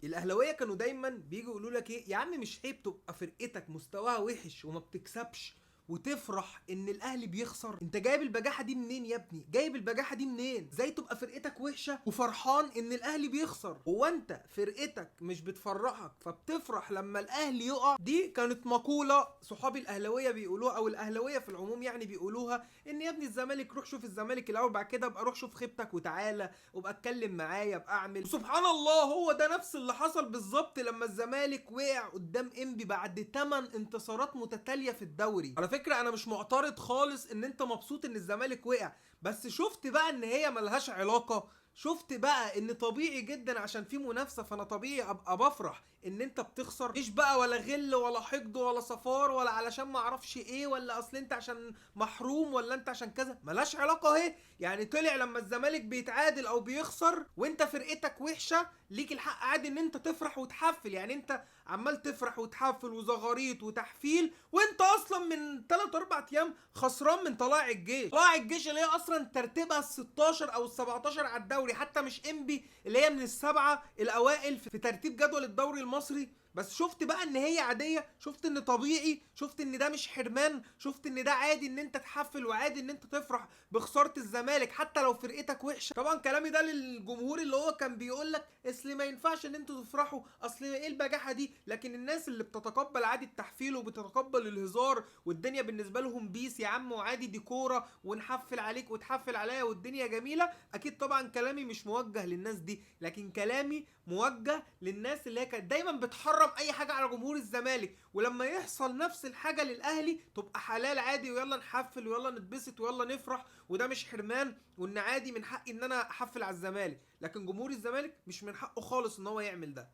الاهلاوية كانوا دايما بييجوا يقولوا لك ايه يا عم، مش عيب تبقى فرقتك مستواها وحش وما بتكسبش وتفرح ان الاهلي بيخسر؟ انت جايب البجاحة دي منين يا ابني؟ جايب البجاحة دي منين؟ ازاي تبقى فرقتك وحشة وفرحان ان الاهلي بيخسر؟ هو انت فرقتك مش بتفرحك فبتفرح لما الاهلي يقع؟ دي كانت مقولة صحابي الاهلاوية بيقولوها، او الاهلاوية في العموم يعني بيقولوها، ان يا ابني الزمالك روح شوف الزمالك الاول، بعد كده ابقى روح شوف خيبتك وتعالى وابقى اتكلم معايا ابقى اعمل. سبحان الله، هو ده نفس اللي حصل بالظبط لما الزمالك وقع قدام انبي بعد 8 انتصارات متتالية في الدوري. على فكرة انا مش معترض خالص ان انت مبسوط ان الزمالك وقع، بس شفت بقى ان هي ملهاش علاقة؟ شفت بقى ان طبيعي جدا عشان في منافسه فانا طبيعي ابقى بفرح ان انت بتخسر؟ مش بقى ولا غل ولا حقد ولا صفار ولا علشان ما اعرفش ايه، ولا اصل انت عشان محروم ولا انت عشان كذا، ملهاش علاقة اهي. يعني طلع لما الزمالك بيتعادل او بيخسر وانت فرقتك وحشة ليك الحق عادي ان انت تفرح وتحفل. يعني انت عمال تفرح وتحفل وزغاريط وتحفيل وانت اصلا من 3 4 ايام خسران من طلائع الجيش. طلائع الجيش اللي هي اصلا ترتيبها ال 16 او ال 17 على الدوري، حتى مش انبي اللي هي من السبعة الاوائل في ترتيب جدول الدوري المصري. بس شفت بقى ان هي عادية، شفت ان طبيعي، شفت ان ده مش حرمان، شفت ان ده عادي ان انت تحفل وعادي ان انت تفرح بخسارة الزمالك حتى لو فرقتك وحشة. طبعا كلامي ده للجمهور اللي هو كان بيقول لك اصل ما ينفعش ان انتوا تفرحوا، اصل ايه البجاحة دي. لكن الناس اللي بتتقبل عادي التحفيل وبتتقبل الهزار والدنيا بالنسبة لهم peace يا عم وعادي، دي كورة ونحفل عليك وتحفل عليا والدنيا جميلة. اكيد طبعا كلامي مش موجه للناس دي، لكن كلامي موجه للناس اللي هي كانت دايما بتحرم اي حاجة على جمهور الزمالك، ولما يحصل نفس الحاجة للاهلي تبقى حلال عادي، ويلا نحفل ويلا نتبسط ويلا نفرح، وده مش حرمان، وان عادي من حقي ان انا احفل على الزمالك. لكن جمهور الزمالك مش من حقه خالص ان هو يعمل ده.